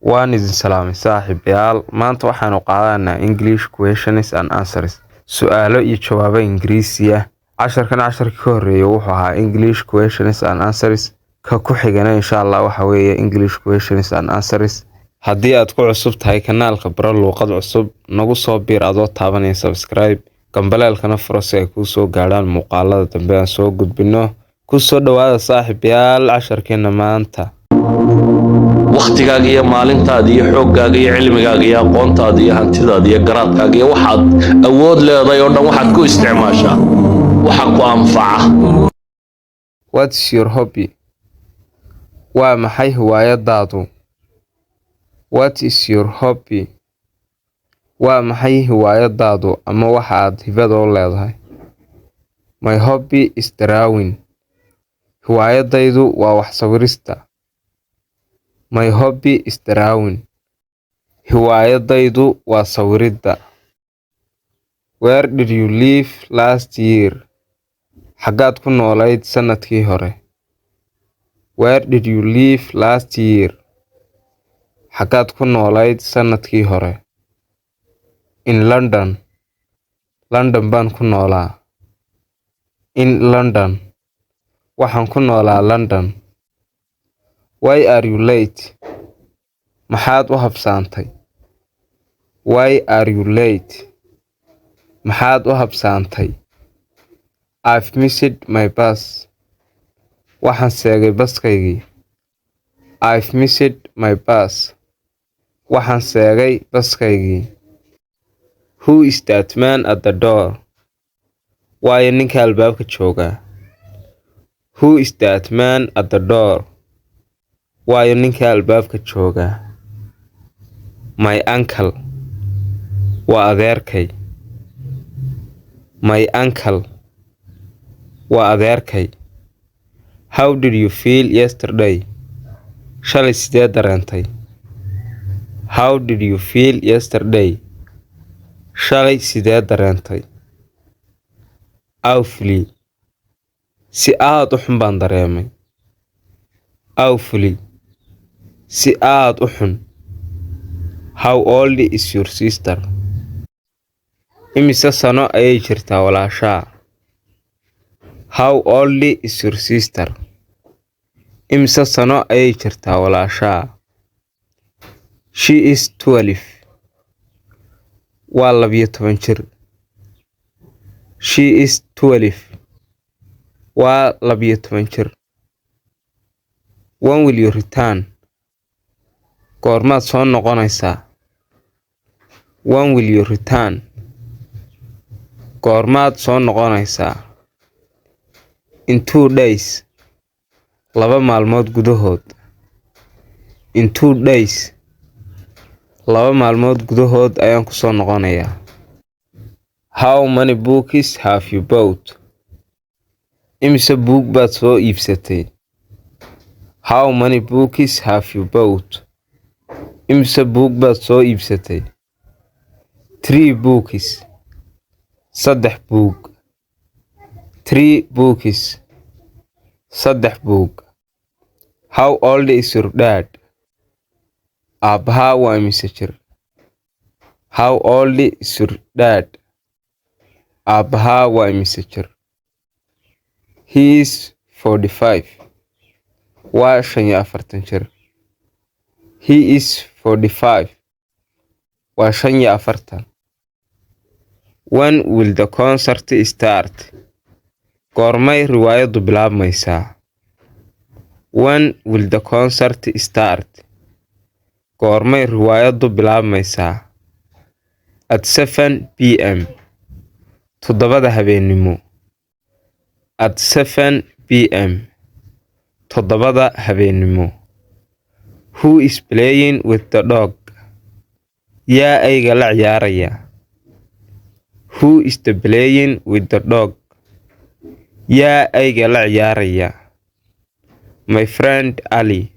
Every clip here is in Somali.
Waan idin salaamay, saaxiibayaal. Maanta waxaanu qaadanaa English questions and answers, su'aalo iyo jawaabo Ingiriisi ah. Casharkan casharkii ka horreeyay wuxuu ahaa English questions and answers. Ka ku xigana, insha Allah, waxa weeye English questions and answers. Haddii aad ku cusub tahay kanaalka Baro Luuqad Cusub, nagu soo biir adoo taabanaya subscribe, gambaleelkana furo si ay kuu soo gaadhaan muuqaalada dambe aan soo gudbino. Ku soo dhawaada, saaxiibayaal, casharkeena maanta. Wakhtigaaga iyo maalintaada iyo xooggaaga iyo cilmigaaga iyo aqoontaada iyo hantidaada iyo garaadkaaga iyo waxaad awood leedahay oo dhan waxaad ku isticmaashaa waxa ku anfaca. What's your hobby? Waa maxay hiwaayadaadu? What is your hobby? Waa maxay hiwaayadaadu ama waxa aad hibada u leedahay? My hobby is drawing. Hiwaayadaydu waa wax sawirista. My hobby is drawing. Hiwaayadaydu waa sawiridda. Where did you live last year? Xaggaad ku noolayd sanadkii hore? Where did you live last year? Xaggaad ku noolayd sanadkii hore? In London. London baan ku noolaa. In London. Waxaan ku noolaa London. Why are you late? Maxaad u habsaantay? Why are you late? Maxaad u habsaantay? I've missed my bus. Waxaan seegay baskaygii. I've missed my bus. Waxaan seegay baskaygii. Who is that man at the door? Waayo ninka albaabka jooga? Who is that man at the door? Waayo ninka albaabka jooga? My uncle. Waa adeerkay. My uncle. Waa adeerkay. How did you feel yesterday? Shalay sidee dareentay? How did you feel yesterday? Shalay sidee dareentay? Awfully. Si aad u xun baan dareemay. Awfully. Si aad u xun. How old is your sister? Imise sano ayay jirtaa walaashaa? How old is your sister? Imise sano ayay jirtaa walaashaa? She is 12. Waa 12 jir. She is 12. Waa 12 jir. When will you return? Goormaad soo noqonaysaa? When will you return? Goormaad soo noqonaysaa? In 2 days. 2 maalmood gudahood. In 2 days. 2 maalmood gudahood ayaan ku soo noqonayaa. How many books have you bought? Imise buug baad soo iibsatay? How many books have you bought? Imise buug baad soo iibsatay? Three books. 3 buug. Three books. 3 buug. How old is your dad? Aabbahaa waa imise jir? How old is your dad? Aabbahaa waa imise jir? He is 45. Waa 45 jir. He is 45. Waa 45. When will the concert start? Goormay riwaayaddu bilaabmaysaa? When will the concert start? Goormay riwaayaddu bilaabmaysaa? At 7 p.m. 7da habeenimo. At 7 p.m. 7da habeenimo. Who is playing with the dog? Yaa eyga la ciyaaraya? Who is the playing with the dog? Yaa eyga la ciyaaraya? My friend Ali.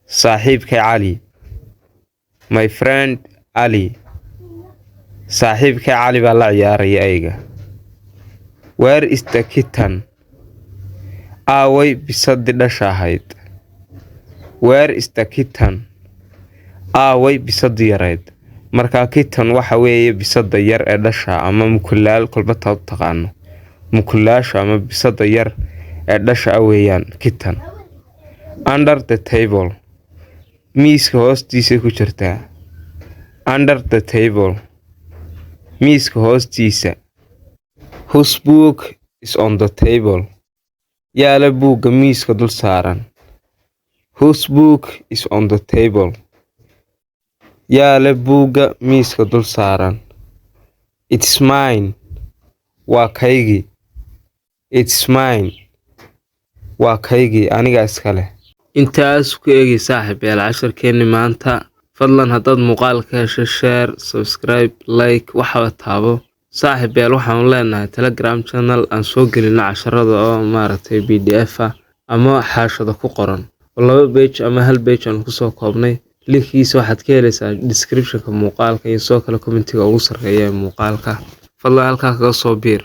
Saaxiibkay Cali. My friend Ali. Saaxiibkay Cali baa la ciyaaraya eyga. Where is the kitten? Aaway bisadii dhasha ahayd? Where is the kitten? Aaway bisadii yarayd? Markaa kitten waxa weeye bisada yar ee dhasha ama mukulaal, kolba taad u taqaano. Mukulaasha ama bisada yar ee dhasha ah weeyaan kitten. Under the table, miiska hoostiisa ku jirtaa. Under the table, miiska hoostiisa. Whose book is on the table? Yaa leh buugga miiska dul saaran? Whose book is on the table? Yaa leh buugga miiska dul saaran? It's mine, waa kaygii. It's mine, waa kaygii, aniga iska leh. Intaas ku eegi, saaxiibayaal, casharkeenni maanta. Fadlan haddaad muuqaal ka hesho, share, subscribe, like, waxaba taabo. Saaxiibayaal, waxaanu leenahay Telegram channel aan soo gelino casharada oo maaragtay PDF ah ama xaashado ku qoran oo laba page ama hal page aan kusoo koobnay. Linkiisa waxaad ka helaysaa descriptionka muuqaalka iyo sidoo kale commentiga ugu sarreeya ee muuqaalka. Fadlan halkaa kaga soo biir.